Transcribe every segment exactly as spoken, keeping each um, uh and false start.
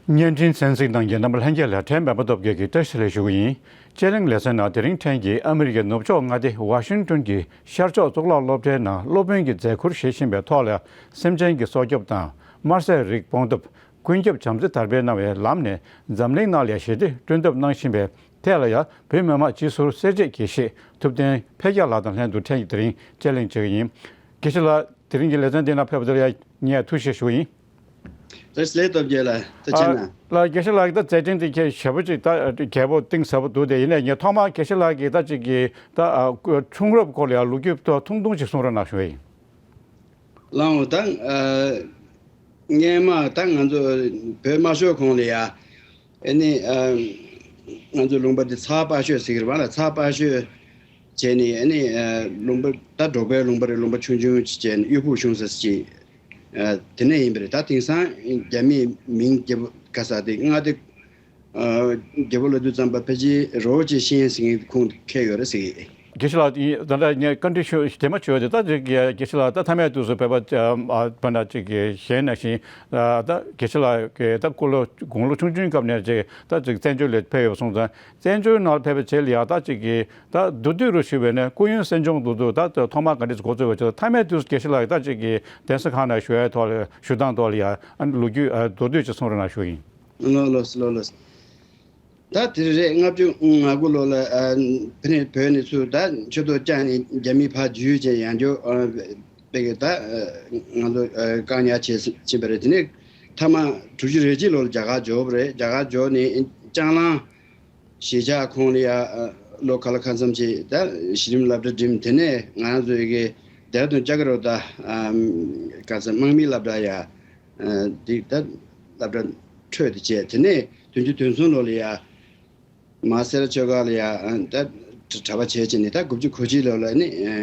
བརྙན་འཕྲིན་གསན་གཟིགས་གནང་མཁན་རྣམ་པ་ལྷན་རྒྱས་ལ་ཕྲན་པད་མ་སྟོབས་རྒྱལ་གྱིས་བཀྲ་ཤིས་བདེ་ལེགས་ཞུ་གི་ཡིན། དཔྱད་གླེང་ལེ་ཚན་ནང་དེ་རིང་ཕྲན་གྱིས་ཨ་མི་རི་ཀའི་ནུབ་ཕྱོགས་མངའ་སྡེ་ཝ་ཤིང་ཏོན་གྱི་ཤར་ཕྱོགས་གཙུག་ལག་སློབ་གྲྭའི་ནང་སློབ་དཔོན་གྱི་མཛད་ཁུར་བཞེས་བཞིན་པའི་ཐོག་ལ། སེམས་ཅན་གྱི་སྲོག་སྐྱོབ་དང་དམར་ཟས་རིགས་སྤོང་ཐབས། ཀུན་ཁྱབ་བྱམས་བརྩེ་དར་སྤེལ་གནང་བའི་ལམ་ནས་འཛམ་གླིང་ནང་ལ་ཞི་བདེ་བསྐྲུན་ཐབས་གནང་བཞིན་པའི་ཐད་ལ་ཡང་བོད་མི་མང་སྤྱི་ཟུར་སེར་བྱེས་དགེ་བཤེས་ཐུབ་བསྟན་འཕེལ་རྒྱས་ལགས་དང་ལྷན་དུ་ཕྲན་གྱིས་དེ་རིང་དཔྱད་གླེང་བྱེད་ཀྱི་ཡིན། དགེ་བཤེས་ལགས། དེ་རིང་གི་ལེ་ཚན་འདི་ནང་ཕེབས་པ་དེར་ཡང་ངས་ཐུགས་རྗེ་ཆེ་ཞུ་གི་ཡིན། བཀྲ་ཤིས་བདེ་ལེགས། སྟོབས་རྒྱལ་ལགས། ཐུགས་རྗེ་ཆེ་གནང་། ལགས། དགེ་བཤེས་ལགས་ཀྱིས་ད་མཛད་འཕྲིན་དེ་ཁྱེད་ཞེ་པོ་ཅིག་ད་རྒྱས་པོ་གཏིང་ཟབ་པོ་འདུག་སྟེ། ཡིན་ནའི་ངས་ཐོག་མར་དགེ་བཤེས་ལགས་ཀྱིས་ད་ཅིག་གི་ད་འཁྲུངས་རབས་སྐོར་ལ་ཡང་ལོ་རྒྱུས་ཐུང་ཐུང་ཅིག་གསུང་རོགས་གནང་ཞུ་ཡ་ཡིན། ལགས་འོང་། ད་ཨ་སྔན་མ་ད་ང་ཚོ་བོད་དམར་ཤོག་གོང་ལ་ཡ་ཨ་ནི་ཨ་ང་ཚོ་ལུང་པ་འདི་ཚ་བ་དཔའ་ཤོད་ཟེར་གྱི་རེད་པ། ལ་ཚ་བ་དཔའ་ཤོད་བྱས་ནས་ཨ་ནི་ཨ་ལུང་པ་ད་འབྲོག་པའི་ལུང་པ་རེད། ལུང་པ་ཆུང་ཆུང་ཅིག་བྱས་ནས་གཡུ་ཕུག་གཞུང་ས་ཅིག་ཨ་དེ་ནས་ཡིན་པ་རེད། ད་དེང་སང་རྒྱ་མིས་མིང་རྒྱལ་པོ་ག་ས་དེ་མངའ་སྡེ་ཨ་རྒྱལ་པོ་ལབ་དུས་ཙམ་པ་ཕལ་ཆེར་རི་བོ་ཆེ་ཤེས་ཡོན་ཟེར་མཁན་ཁོངས་ཁེལ་ཡོད་རེད་ཟེར་གྱི། དགེ་བཤེས་ལགས། ད་ལྟ་ངས་བཀའ་འདྲི་ཞུ་དེ་མ་ཞུ་བ་དེ། ད་དེ་དགེ་བཤེས་ལགས་ད་མཐའ་མའི་དུས་སུ་བོད་པ་ཨ་བ་ན་ཅིག་གི་གཞན་ནང་བཞིན་ཨ་ད་དགེ་བཤེས་ལགས་ཀྱི་ད་སྐུ་ལོ་དགུང་ལོ་ཆུང་ཆུང་སྐབས་ནས་ཅིག་ད་ཅིག་བཙན་བྱོལ་ལ་ཕེབས་ཡོད་སོང་ཙང་། བཙན་བྱོལ་ནང་ཕེབས་པའི་རྗེས་ལ་ཡང་ད་ཅིག་གི་ད་མདོར་བསྡུས་རུ་ཞུས་པ་ཡིན་ན་སྐུ་ཡོན་གསན་སྦྱོང་དུ་དུ་ད་ཐོག་མར་ག་འདྲས་འགོ་བཙུགས་པ་བྱས། མཐའ་མའི་དུས་སུ་དགེ་བཤེས་ལགས་ད་ཅིག་གི་གདན་ས་ཁག་ནང་ཞུ་ཡའི་ཐོག་ལ་ཞུ་སྟངས་ཐོག་ལ་ཡང་ཨ་ལོ་རྒྱུས་ཨ་མདོར་བསྡུས་ཅིག་གསུང་རོགས་གནང་ཞུ་ཡིན། ལགས་ལགས་ལགས་ལགས། ད་དེ་རེད། ལྔ་བཅུ་ང་དགུ་ལོ་ལ་ཨ་ཕ་ནི་བོད་ནས་ཚུར་ད་ཆུ་ཐོག་བཅག་ནས་རྒྱ་མིས་ཕར་བརྒྱུད་བྱས་ཡང་བསྐྱར་ཨ་དཔེ་གི་ད་ཨ་ང་ཚོ་ཨ་བཀག་ཉར་བྱས་ཕྱིན་པ་རེད། དེ་ནས་མཐའ་མ་དྲུག་ཅུ་རེ་གཅིག་ལོ་ལ་རྒྱ་གར་འབྱོར་བ་རེད། རྒྱ་གར་འབྱོར་ནས་ལྕང་གླང་གཞིས་ཆགས་ཁོངས་ལ་ཡ་ཨ་ལོ་ག་ལ་གང་འཚམ་ཅིག་ད་གཞི་རིམ་སློབ་གྲྭ་འགྲིམས། དེ་ནས་ང་རང་ཚོའི་གི་ལྡེ་ར་ལྡུན་ལྕགས་རི་རུ་ད་ཨ་ག་ཚ་དམག་མིའི་སློབ་གྲྭ་ཡ་ཨ་འདི་ད་སློབ་གྲྭ་འཕྲོས་ཏེ་བྱས། དེ་ནས་བདུན་ཅུ་དོན་གསུམ་ལོ་ལ་ཡ་མ་སེ་ར་ཆོས་སྒར་ལ་ཡ་ཨ་ད་གྲྭ་པ་བྱས་བྱས་ནས་ད་དགུ་བཅུ་གོ་གཅིག་ལོ་ལ་ནི་ཨ་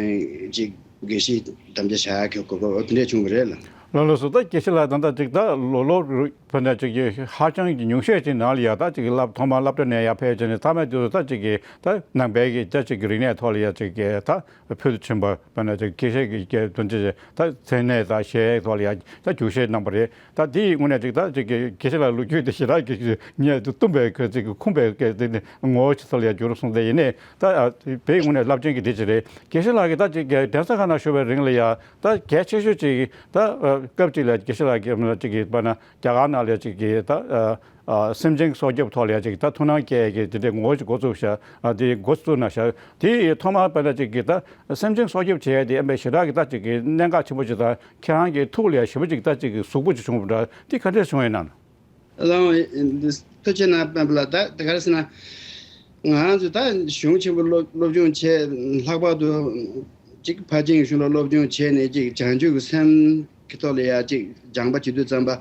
ཅིག་དགེ་བཤེས་དམ་བཅའ་བཞག་གི་གོ་སྐབས་འོ་དེ་འདྲས་བྱུང་བ་རེད་ལ། ལགས་ལགས་སོ། ད་དགེ་བཤེས་ལགས་ད་ལྟ་ཅིག་ད་ལོ་ལོ་རུ་ཕ་ནས་ཅིག་གི་ཧ་ཅང་གི་ཉུང་ཤས་ཅིག་ནང་ལ་ཡ་ད་ཅིག་གི་སློབ་ཐོག་མ་སློབ་གྲྭ་ནས་ཡར་ཕེབས་བྱས་ནས་མཐའ་མའི་དུས་སུ་ད་ཅིག་གི་ད་ནང་པའི་གི་ད་ཅིག་གི་རིག་གནས་ཐོག་ལ་ཡ་ཅིག་གི་ད་ཕུལ་དུ་ཕྱིན་པ་ཕ་ནས་ཅིག་དགེ་བཤེས་ཀྱི་དགེ་འདུན་ཅིག་ད་མཚན་གནས་དང་ཞལ་ཐོག་ལ་ཡ་ད་རྒྱུགས་བཞེས་གནང་པ་རེད། ད་དེ་ཡི་ངོས་ནས་ཅིག་ད་ཅིག་གི་དགེ་བཤེས་ལགས་ལོ་རྒྱུས་དེ་ཞེ་དྲག་གི་ངས་བཏུམ་པའི་གི་ཅིག་གི་ཁུངས་པའི་གི་དེ་ནི་ངོ་བོ་ཅིག་ཐོག་ལ་ཡ་འགྱུར་སོང་། དེ་ཡིན་ནའི་ད་དེའི་ངོས་ནས་རླབས་ཆེན་གྱི་དེ་ཅིག་རེད། དགེ་བཤེས་ལགས་ཀྱིས་ད་ཅིག་གི་གདན་ས་ཁག་ནང་བཞུགས་པའི་རིང་ལ་ཡ་ད་གལ་ཆེ་ཤོས་ཅིག་ད་སྐབས་ཅིག་ལ་དགེ་བཤེས་ལགས་ཀྱིས་ཅིག་གི་པ་ན་རྒྱ་གར་ནང་ལ་ཅིག་གི་ད་ཨ་ཨ་སེམས་ཅན་སྲོག་སྐྱོབ་ཐོག་ལ་ཡ་ཅིག་ད་ཐུགས་སྣང་སྐྱེ་ཡ་གི་དེ་འདྲའི་ངོ་བོ་ཅིག་འགོ་བཙུགས་ཤག་ཨ་དེ་འགོ་བཙུགས་གནང་ཤག་དེ་ཐོག་མར་དཔེར་ན་ཅིག་གི་ད་སེམས་ཅན་སྲོག་སྐྱོབ་བྱེད་ཡ་དེ་ཨ་མའི་ཞེ་དྲག་གི་ད་ཅིག་གི་གནད་འགག་ཆེན་པོ་ཅིག་དང་ཁྱེད་རང་གི་ཐུགས་ལ་ཡ་ཞེ་པོ་ཅིག་ད་ཅིག་གི་ཟུག་པོ་ཅིག་བྱུང་བ་འདྲ། དེ་ག་འདྲས་བྱུང་ཡོད་ན། ལགས་འོང་། ཐུགས་རྗེ་གནང་། དཔོན་པོ་ལགས། ད་དེ་ག་རེ་ཟེར་ན། ང་རང་ཚོ་ད་གཞུང་ཆེན་པོ་སློབ་སློབ་སྦྱོང་བྱས། ལྷག་པར་དུ་ཅིག་ཕར་ཕྱིན་གཞུང་ལ་སློབ་སྦྱོང་བྱས་ནས་ཅིག་བྱང་ཆུབ་ཀྱི་སེམས་ཀྱི་ཐོག་ལ་ཡ་ཅིག་སྦྱངས་པ་བྱེད་དུས་ཙམ་པ།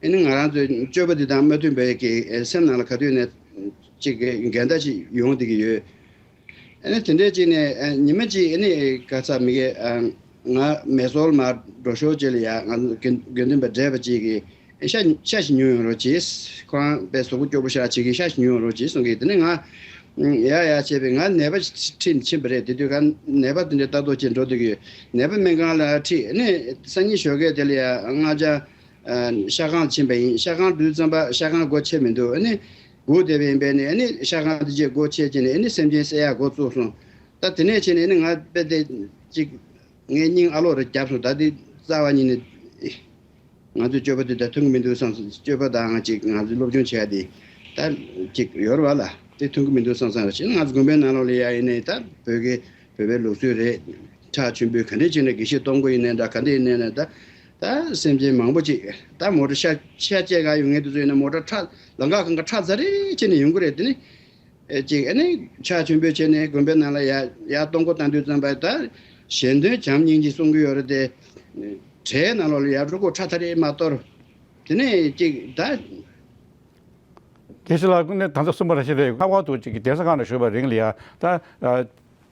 ཨ་ནི་ང་རང་ཚོའི་སྤྱོད་པ་འདི་དང་མ་མཐུན་པའི་གི་སེམས་ནང་ལ་ག་དུས་ནས་ཅིག་གི་འགལ་ཟླ་ཞིག་ཡོང་བསྡད་ཀྱི་ཡོད། ཨ་ནི་དེ་འདྲས་ཅིག་ནས་ཨ་ཉི་མ་ཅིག་ཨ་ནི་ག་ས་མི་གི་ཨ་ང་མེ་སོར་མར་འགྲོ་ཞོར་ཅིག་ལ་ཡ་ང་ཚོ་དགེ་དགེ་འདུན་པ་བགྲེས་པ་ཅིག་གིས་ཨ་ཤ་ཤ་ཞིག་ཉོ་ཡོང་རོགས་གྱིས། ཁོ་རང་དཔེ་གཟུགས་པོ་སྐྱོ་པོ་ཤ་ཅིག་གིས་ཤ་ཞིག་ཉོ་ཡོང་རོགས་གྱིས་གསུང་གི། དེ་ནས་ང་ཡ་ཡ་བྱས་པས་ང་ནད་པ་ཁྲིད་ནས་ཕྱིན་པ་རེད། དེ་དུས་ཁ་ནད་པ་དེ་འདྲས་ལྟ་རྟོག་བྱས་འགྲོ་སྡོད་ཀྱི་ཡོད། ནད་པ་སྨན་ཁང་ལ་ཁྲིད། ཨ་ནི་སང་ཉིན་ཞོགས་ཀས་དེ་ལ་ཡ་ང་ཅག་ཨ་ཤ་ཁང་ཕྱིན་པ་ཡིན། ཤ་ཁང་དུས་ཙམ་པ་ཤ་ཁང་སྒོ་ཕྱེ་མི་འདུག་ཨ་ནི་སྒུག་བསྡད་པ་ཡིན་པས་ནི། ཨ་ནི་ཤ་ཁང་དེ་རྗེས་སྒོ་ཕྱེ་བྱས་ནས་ཨ་ནི་སེམས་ཅན་བསད་ཡག་འགོ་བཙུགས་སོང་། ད་དེ་ནས་བྱས་ནས་ཨ་ནི་ང་དཔེ་དེ་ཅིག་ངའི་སྙིང་ཨ་ལོག་རེ་བརྒྱབ་སོང་། ད་དེ་རྩ་བ་ཉིད་ནས་ང་ཚོའི་སྤྱོད་པ་དེ་དང་མཐུན་གྱི་མི་འདུག་བསམ་སོང་། སྤྱོད་པ་དང་ཅིག་ང་ཚོའི་སློབ་སྦྱོང་བྱས་ཏེ་ད་ཅིག་ཡོད་རེད་པ་ལ། དེ་མཐུན་གྱི་མི་འདུག་བསམ་བསམ་རེད། བྱས་ན་ང་ཚོ་དགོན་པའི་ནང་ལོགས་ལ་ཡ་ཡིན་ནའི་ད་བོད་ཀྱི་བོད་པའི་ལུགས་སྲོལ་རེད། ཁྲག་ཆུན་པོས་ག་འདྲས་བྱས་ནས་དགེ་བཤེས་གཏོང་དགོས་ཡིན་ནའི་འདྲ་ག་འདྲས་ཡིན་ནའི་འདྲ། ད་སེམས་ཅན་མང་པོ་ཅིག་ད་མོ་ཊ་ཤ་ཤ་བཅད་ག་ཡོང་མཁན་དེ་ཚོ་ཡིན་ན་མོ་ཊ་ཁྲག་ལམ་ཁ་གང་ག་ཁྲག་ཚ་རེ་བྱས་ནས་ཡོང་གི་རེད། དེ་ནི་ཨེ་ཅིག་ཨ་ནི་ཁྲག་ཆུན་པོས་བྱས་ནས་དགོན་པའི་ནང་ལ་ཡ་ཡ་གཏོང་སྒོ་བཏང་དུས་ཙམ་པ་ད་གཞན་དོན་བྱམས་སྙིང་རྗེ་གསུང་གི་ཡོད་རེད་དེ། གྲལ་ནང་ལོགས་ལ་ཡ་རུ་ཁོ་ཁྲག་ཚ་རེ་མ་གཏོར། དེ་ནས་ཅིག་ད། དགེ་བཤེས་ལགས་ནས་ད་ལྟ་གསུངས་པ་ར་ཞིག་རེད། ལྷག་པར་དུ་ཅིག་གདན་ས་ཁག་ནང་བཞུགས་པའི་རིང་ལ་ཡ་ད་ཨ་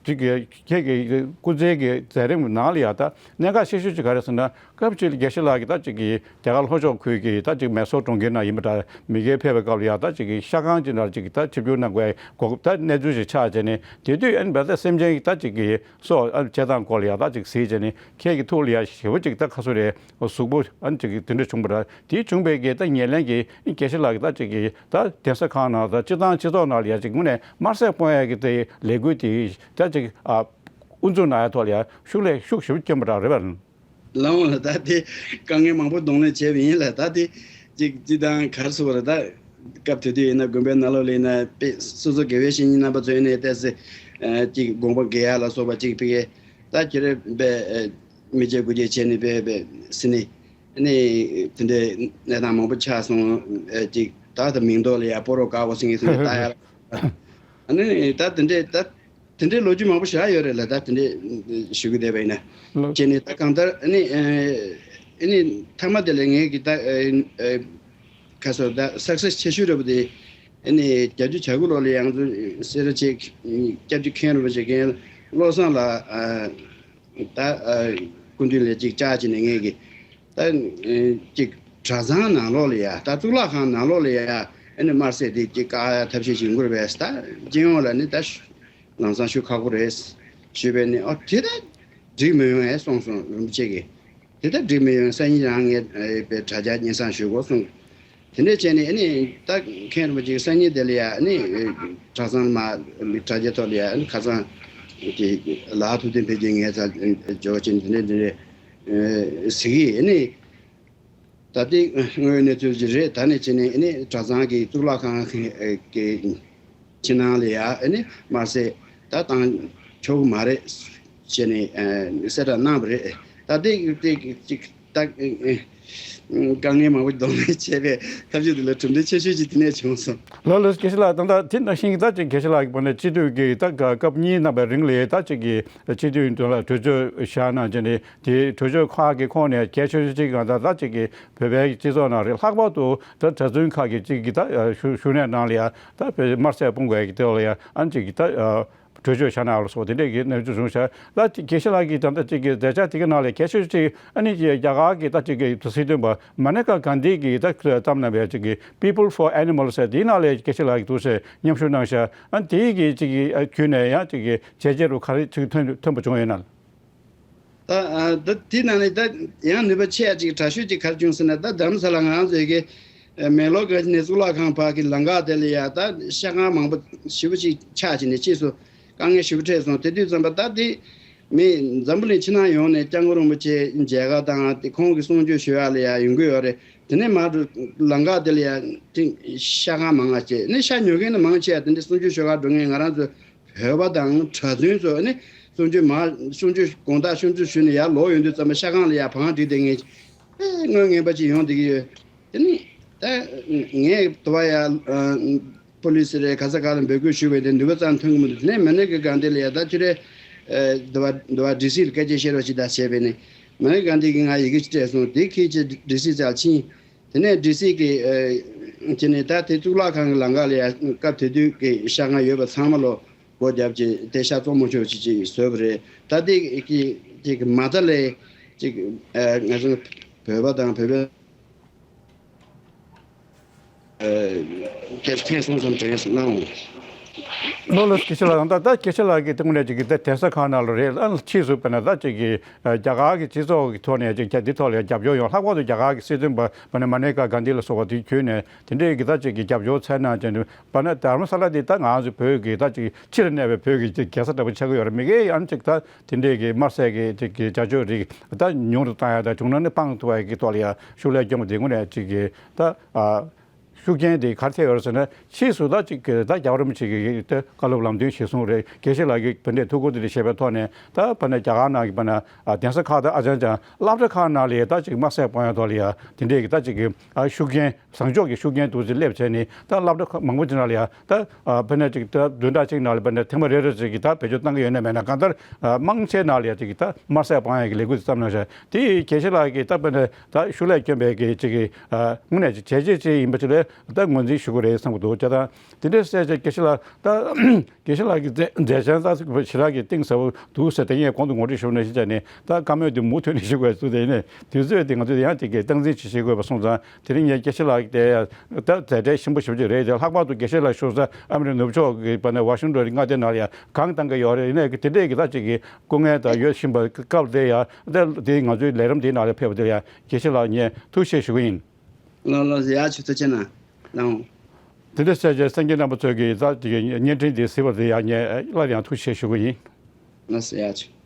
ཅིག་གི་ཁྱེད་ཀྱི་སྐུ་ཚེ་གི་མཛད་རིམ་ནང་ལ་ཡང་ད་གནད་འགག་ཆེ་ཤོས་ཅིག་ག་རེ་ཟེར་ན། སྐབས་ཅིག་ལ་དགེ་བཤེས་ལགས་ཀྱིས་ད་ཅིག་གི་རྒྱ་གར་ལྷོ་ཕྱོགས་ཁུལ་གྱི་ད་ཅིག་མེ་སོར་གྲོང་ཁྱེར་ནང་ཡིན་པ་འདྲ། མི་སྒེར་ཕེབས་པའི་སྐབས་ལ་ཡང་ད་ཅིག་གི་ཤ་ཁང་ཅིག་ནང་ཅིག་ད་ཆིབས་བསྒྱུར་གནང་དགོས་གོ་སྐབས་ད་གནས་ཚུལ་ཞིག་ཆགས་བྱས་ནས། དེ་དུས་ཨ་ནི་བལ་ཏ་སེམས་ཅན་གྱི་ད་ཅིག་གི་སྲོག་ཨ་ནི་བཅད་སྟངས་སྐོར་ལ་ཡང་ད་ཅིག་གཟིགས་བྱས་ནས། ཁྱེད་ཀྱི་ཐུགས་ལ་ཡང་ཞེ་པོ་ཅིག་ད་ཁ་སོ་རེ་གཟུགས་པོ་ཨ་ནི་ཅིག་གི་དེ་འདྲ་བྱུང་བ་ར། དེ་བྱུང་བའི་གི་ད་ཉེར་ལེན་གྱི་དགེ་བཤེས་ལགས་ཀྱི་ད་ཅིག་གི་ད་གདན་ས་ཁང་ནང་ད་སྤྱི་བཏང་སྤྱི་ཚོགས་ནང་ལ་ཡང་ཅིག་དངོས་གནས་དམར་ཟས་སྤོང་ཡ་གི་དེ་ལས་འགུལ་དེ་ད་ཅིག་ཨ་དབུ་འཛུགས་གནང་ཡ་ཐོག་ལ་ཡང་ཤུགས་ལས་ཤུགས་ཞེ་པོ་བསྐྱོན་པ་འདྲ་རེད་པ། ལགས་འོང་ལགས། ད་དེ་དཀའ་ངལ་མང་པོ་གདོང་ལེན་བྱས་པ་ཡིན་ལགས། ད་དེ་ཅིག་སྤྱི་བཏང་ག་རེ་ཟེར་དགོས་རེད། ད་སྐབས་དེ་དུས་ཡིན་ན་དགོན་པའི་ནང་ལོགས་ལ་ཡིན་ན་དཔེ་སོ་སོ་དགེ་བའི་བཤེས་གཉེན་རྣམ་པ་ཚོ་ཡིན་ནའི་ཏོག་ཙམ་ཅིག་དགོངས་པ་འགལ་ཡ་ལ་སོགས་པ་ཅིག་ཕ་གི་ད་ཁྱེད་རང་དཔེ་མི་བརྗེད་དགུ་བརྗེད་བྱས་ནས་དཔེ་དཔེ་ཟེར་ནས་ནི་དེ་འདྲའི་གནས་སྟངས་མང་པོ་ཆགས་སོང་། ཅིག་ད་ད་མིང་འདོགས་ལ་ཡ་སྤོ་རོགས་དཀར་པོ་ཟེར་མཁན་ཟེར་ནས་ལྟ་ཡ་ལ། ཨ་ནི་ད་དེ་འདྲའི་ད། དེ་འདྲའི་ལོ་རྒྱུས་མང་པོ་ཞིག་ཡོད་རེད་ལགས། ད་དེ་འདྲའི་ཞུ་གི་བསྡད་པ་ཡིན་ན། ལོ། བྱས་ནས་ད་གང་ལྟར་ཨ་ནི་ཨ་ནི་མཐའ་མ་དེ་ལ་ངས་ཀྱི་ད་ཨ་ཁ་སོ་ད་སག་སེ་སི་ཆེ་ཤོས་རེད་པ་དེ། ཨ་ནི་བརྒྱད་ཅུ་གྱ་དགུ་ལོ་ལ་ཡང་ཚུ་སེ་ར་ཆེ་སྐྱབས་རྗེ་མཁན་རིན་པོ་ཆེ་མཁན་བློ་བཟང་ལགས་ད་སྐུ་མདུན་ལ་ཅིག་བཅར་བྱས་ནས་ངས་ཀྱི་ད་ཅིག་གྲྭ་ཚང་ནང་ལོགས་ལ་ཡ་ད་གཙུག་ལག་ཁང་ནང་ལོགས་ལ་ཡ་ཨ་ནི་དམར་ཟས་དེ་ཅིག་བཀག་ཡ་ཐབས་ཤེས་བྱེད་དགོས་རེད་པས། ད་སྤྱི་ཡོངས་ལ་ནི་ད། ལམ་སང་ཞུ་ཁག་པོ་རེད་ཞུས་པས་ནི། ཨ་དེ་ད་འགྲིག་མི་ཡོང་ཨེ་གསུངས་སོང་རིན་པོ་ཆེ་གིས། དེ་ད་འགྲིག་མི་ཡོང་། སང་ཉིན་རང་ངས་ཨེ་པའི་དྲ་རྒྱ་སྙན་སེང་ཞུ་དགོས་གསུངས། དེ་འདྲས་བྱས་ནས་ཨ་ནི་ད་མཁན་རིན་པོ་ཆེ་གིས་སང་ཉིན་དེ་ལ་ཡ་ཨ་ནི་གྲྭ་ཚང་མ་དྲ་རྒྱ་ཐོག་ལ་ཡ་ཨ་ནི་ཁ་སང་གི་ལགས་ཐུབ་བསྟན་འཕེལ་རྒྱས་ངའི་རྩར་འབྱོར་བྱས་ནས་དེ་འདྲས་དེ་འདྲས་ཟེར་གི་ཨ་ནི། ད་ལྟའི་དངོས་ཡོད་གནས་ཚུལ་ཅིག་རེད། ད་ནས་བྱས་ནས་ཨ་ནི་གྲྭ་ཚང་གི་གཙུག་ལག་ཁང་གི་ཕྱི་ནང་ལ་ཡ་ཨ་ནི་དམར་ཟས་ད་བཏང་ཆོག་གི་མ་རེད་ཟེར་ནས་གསལ་བསྒྲགས་གནང་བ་རེད། ད་ལྟའི་ཅིག་ད་དཀའ་ངལ་མང་པོ་གདོང་ལེན་བྱས་པའི་ཐབས་ཇུས་དེ་ལ་གྲུབ་འབྲས་ཆེ་ཤོས་ཅིག་དེ་ནས་བྱུང་སོང་། ལགས་ལགས། དགེ་བཤེས་ལགས། ད་ལྟ་དེ་ནང་བཞིན་གྱི་ད་ཅིག་དགེ་བཤེས་ལགས་ཀྱིས་པ་ནས་སྤྱི་འཐུས་ཀྱི་ད་སྐབས་གཉིས་གནང་བའི་རིང་ལ་ད་ཅིག་གི་སྤྱི་འཐུས་དོན་ལ་གྲོས་ཆོད་བཞག་གནང་བྱས་ནས། དེའི་གྲོས་ཆོད་ཁག་གི་ཁོངས་ནས་གལ་ཆེ་ཤོས་གཅིག་གང་ལྟར་ད་གཅིག་གི་བོད་པའི་སྤྱི་ཚོགས་ནང་རེད། ལྷག་པར་དུ་ད་གྲྭ་བཙུན་ཁག་གི་གཅིག་གི་ད་བཞུགས་གནས་ནང་ལ་ཡང་ད་བོད་དམར་ཟས་སྤོང་དགོས་ཀྱི་དེ་ལ་ཡང་ཨ་ནི་གཅིག་གི་ད་གྲོས་ཆོད་བཞག་གནང་ལ་སོགས་དེ་འདྲས་ཀྱི་གནས་ཚུལ་བྱུང་ཤག་ད་དགེ་བཤེས་ལགས་ཀྱིས་ད་ལྟ་གཅིག་གི་མཛད་འཆར་དེ་ག་ནང་ལ་གལ་ཆེ་ཤོས་གཅིག་ཨ་ནི་རྒྱ་གར་གྱི་ད་གཅིག་གི་སྲིད་དོན་པ་མ་ནེ་ཀ་གྷན་དྷི་གིས་ད་བརྩམས་གནང་བའི་གཅིག་གི་People for Animals ཟེར་དེའི་ནང་ལ་དགེ་བཤེས་ལགས་ཀྱིས་ཐུགས་སྲས་མཉམ་ཞུགས་གནང་ཤག་ཨ་ནི་དེའི་གི་གཅིག་གི་བརྒྱུད་ནས་ཡང་གཅིག་གི་བྱས་རྗེས་རུ་ག་རེ་ཅིག་ཐོན་ཐོན་པ་བྱུང་ཡོད་ན། ད་ཨ་ད་དེ་ནང་ནས་ད་ཡང་ནུས་པ་ཆེ་ཡ་ཅིག་དྲག་ཤོས་ཅིག་ག་རེ་བྱུང་ཟེར་ན། ད་རྡ་རམ་ས་ལ་ང་རང་ཚོའི་གི་མེག་ལོར་ག་ནས་གཙུག་ལག་ཁང་བར་གྱི་ལམ་ཁ་དེ་ལ་ཡ་ད་ཤ་ཁང་མང་པོ་ཞེ་པོ་ཅིག་ཆགས་ཀྱི་ནས་ཕྱིས་སུ་དཀའ་ངལ་ཞེ་པོ་འཕྲད་སོང་། དེ་དུས་ཙམ་པ་ད་དེ་མི་འཛམ་བུ་གླིང་ཕྱི་ནང་ཡོངས་ནས་སྐྱབས་མགོན་རིན་པོ་ཆེ་མཇལ་ཁ་དང་དེ་ཁོང་གི་གསུང་ཆོས་ཞུ་ཡ་ལ་ཡ་ཡོང་གི་ཡོད་རེད། དེ་ནས་མར་ལམ་ཁ་དེ་ལ་ཡ་ཅིག་ཤ་ཁང་མང་ང་བྱས་ནས་ཤ་ཉོ་མཁན་ནི་མང་ཆེ་བ་དེ་འདྲ་གསུང་ཆོས་ཞུ་ག་འགྲོ་མཁན་ང་རང་ཚོ་བོད་པ་དང་གྲྭ་བཙུན་ཚོ་ནི་གསུང་ཆོས་མ་གསུང་ཆོས་དགོང་དག་གསུང་ཆོས་ཞུས་ནས་ཡར་ལོག་ཡོང་དུས་ཙམ་པ་ཤ་ཁང་ལ་ཡར་བང་བསྒྲིགས་བསྡད་མཁན་དངོས་ངན་པ་ཅིག་ཡོང་བསྡད་ཀྱི་ཡོད། དེ་ནི་ད་ངས་དུ་བ་ཡ་པུ་ལི་སི་རེད་ག་ས་ག་ལ་འབོད་སྐུལ་ཞུས་པས་དེ་ནུས་པ་ཙམ་ཐོན་གྱི་མི་འདུག་དེ་ནས་མ་ནེ་ཀ་གྷན་དྷི་ལ་ཡ་ད་ཁྱོད་རེད་དུ་བ་དུ་བ་ཌི་སི་ལ་སྐད་ཆ་བཤད་རོགས་ཅིག་ད་བྱས་པས་ནས་མ་ནེ་ཀ་གྷན་དྷི་གིས་ང་ཡི་གེ་ཅིག་སྤྲད་སོང་། དེ་ཁྱེད་ཀྱིས་ཌི་སི་རྩར་ཕྱིན། དེ་ནས་ཌི་སི་གིས་ཨ་ཁྱེད་ནས་ད་དེ་གཙུག་ལག་ཁང་གི་ལམ་ཁ་ལ་ཡ་སྐབས་དེ་དུས་ཀྱི་ཤ་ཁང་ཡོད་པ་ཚང་མ་ལོ་སྒོ་བརྒྱབ་ཅིག་དེ་ཤ་བཙོང་མ་ཆོག་ཅིག་ཅིག་བཟོས་པ་རེད། ད་དེ་གི་ཅིག་མ་རྩ་ལས་ཅིག་ཨ་ང་ཚོ་བོད་པ་དང་བོད་པའི་ཨ་སྐད་ཆ་ཐེངས་གསུམ་ཙམ་དྲན་སོང་། ལགས་ལགས། དགེ་བཤེས་ལགས། ད་ལྟ་དགེ་བཤེས་ལགས་ཀྱིས་དངོས་གནས་ཅིག་གི་ད་གདན་ས་ཁག་ནང་ལ་རེད། ཨ་ཕྱིས་སུ་དཔེར་ན་ད་ཅིག་གི་རྒྱ་གར་གྱི་སྤྱི་ཚོགས་ཀྱི་ཐོག་ནས་ཅིག་འདི་ཐོག་ལ་རྒྱབ་སྐྱོར་ཡོང་། ལྷག་པར་དུ་རྒྱ་གར་གྱི་སྲིད་དོན་པ་པ་ནི་མ་ནེ་ཀ་གྷན་དྷི་ལ་སོགས་པ་དེ་བརྒྱུད་ནས་དེ་འདྲའི་གི་ད་ཅིག་གི་རྒྱབ་སྐྱོར་འཚོལ་གནང་བྱས་ནས་པ་ནི་རྡ་རམ་ས་ལ་འདི་ད་ང་ཚོ་བོད་ཀྱི་ད་ཅིག་ཕྱི་ལ་གནས་པའི་བོད་ཀྱི་ཅིག་རྒྱལ་ས་འདྲ་པོ་ཆགས་ཀྱི་ཡོད་རེད། མི་སྒེར་ཡང་ཅིག་ད་དེ་འདྲའི་གི་དམར་ཟས་ཀྱི་ཅིག་གི་བྱ་སྤྱོད་རིགས་ད་ཉུང་དུ་བཏང་ཡ་དང་། བྱུང་ན་ནི་སྤང་ཐུབ་པ་གི་ཐོག་ལ་ཡ་ཤུགས་ལས་སྐྱོན་པ་དེ་དངོས་གནས་ཅིག་གི་ད་ཨ། ཤུགས་རྐྱེན་དེ་ག་རེ་ཐེབས་ཡོད་རེད་ཟེར་ན། ཕྱིས་སུ་ད་ཅིག་གི་ད་རྒྱལ་བ་རིན་པོ་ཆེ་གི་ད་བཀའ་སློབ་ལམ་སྟོན་གཞིར་བཟུང་རེད། དགེ་བཤེས་ལགས་ཀྱི་བན་དེ་ཐུགས་ཁུར་དེ་འདྲ་བཞེས་པའི་ཐོག་ནས་ད་བ་ནི་རྒྱ་གར་ནང་གི་བ་ནི་ཨ་གདན་ས་ཁག་དང་ཨ་ཅང་ཅང་སློབ་གྲྭ་ཁག་ནང་ལ་ད་ཅིག་དམར་ཟས་སྤོང་ཡ་ཐོག་ལ་ཡ་དེ་འདྲས་ཀྱི་ད་ཅིག་གི་ཨ་ཤུགས་རྐྱེན་བཟང་ཕྱོགས་ཀྱི་ཤུགས་རྐྱེན་འདུག་ཅེས་སླེབས་བྱས་ནས་ད་སློབ་གྲྭ་ཁག་མང་པོ་ཅིག་ནང་ལ་ཡ་ད་ཨ་བ་ནི་ཅིག་ད་བདུན་ཕྲག་གཅིག་ནང་ལ་བ་ནི་ཐེངས་མ་རེ་རེ་ཅིག་གི་ད་བེད་སྤྱོད་བཏང་གི་ཡོད་ན་མེད་ན། གང་ལྟར་ཨ་མང་ཆེ་ནང་ལ་ཡ་ཅིག་གི་ད་དམར་ཟས་སྤོང་ཡ་གི་ལས་འགུལ་དེ་བརྩམས་གནང་ཤག་དེ་དགེ་བཤེས་ལགས་ཀྱིས་ད་བ་ནི་ད་ཤུགས་ལས་སྐྱོན་པའི་གི་ཅིག་གི་ཨ་དངོས་གནས་ཅིག་བྱས་རྗེས་ཅིག་ཡིན་པ་ཅིག་ལས་ ད་ངོས་འཛིན་ཞུ་དགོས་རེད་བསམ་གྱི་འདུག་བྱས་ཙང་དེ་འདྲའི་གསལ་བྱེད་དགེ་བཤེས་ལགས། ད་དགེ་བཤེས་ལགས་ཀྱི་མཛད་མཛད་བྱང་ད་ཞེ་དྲག་གི་གཏིང་ཟབ་པོ་འདུག་ཟེར། དེ་ངས་གོང་དུ་ངོ་སྤྲོད་ཞུས་པ་ནང་བཞིན་བྱས་ནས་ད་བཀའ་མོལ་དེ་མུ་མཐུད་ནས་ཞུ་དགོས་འདུག་དེ་ནས་དུས་ཚོད་དེ་ང་ཚོས་ཡང་དེ་གའི་སྟངས་འཛིན་བྱེད་ཤེས་དགོས་པ་སོང་ཙང་། དེ་རིང་ངས་དགེ་བཤེས་ལགས་དེ་ད་མཛད་བྲེལ་ཆེན་པོ་ཞེ་པོ་ཅིག་རེད་དེ། ལྷག་པར་དུ་དགེ་བཤེས་ལགས་བཞུགས་ས་ཨ་མི་རི་ཀ་ནུབ་ཕྱོགས་ཀྱི་བར་ནས་ཝ་ཤིང་ཊོན་རི་མངའ་སྡེའི་ནང་ལ་ཡང་གངས་བཏང་གི་ཡོད་རེད། ཡིན་ནའི་དེ་འདྲའི་གི་ད་ཅིག་གི་སྐུ་ངལ་དང་ཡོད་བཞིན་པ་སྐབས་དེ་ཡང་ད་དེ་ང་ཚོའི་ལས་རིམ་དེའི་ནང་ལ་ཕེབས་པ་དེ་ཡང་དགེ་བཤེས་ལགས་ངས་ཐུགས་རྗེ་ཆེ་ཞུ་གི་ཡིན། ལགས་ལགས། ཡ་ཆུ་ཚོད་ཕྱེད་ན་ལགས། དེ་འདྲ་བྱས་བྱས་སེང་གེ་རྣམ་པ་ཚོས་ཀྱི་ད་དེ་གི་བརྙན་འཕྲིན་དེ་གཟིགས་པ་དེ་ཡང་ངས་སླར་ཡང་ཐུགས་རྗེ་ཆེ་ཞུ་གི་ཡིན། ལགས་སོ། ཡ་ཆུ།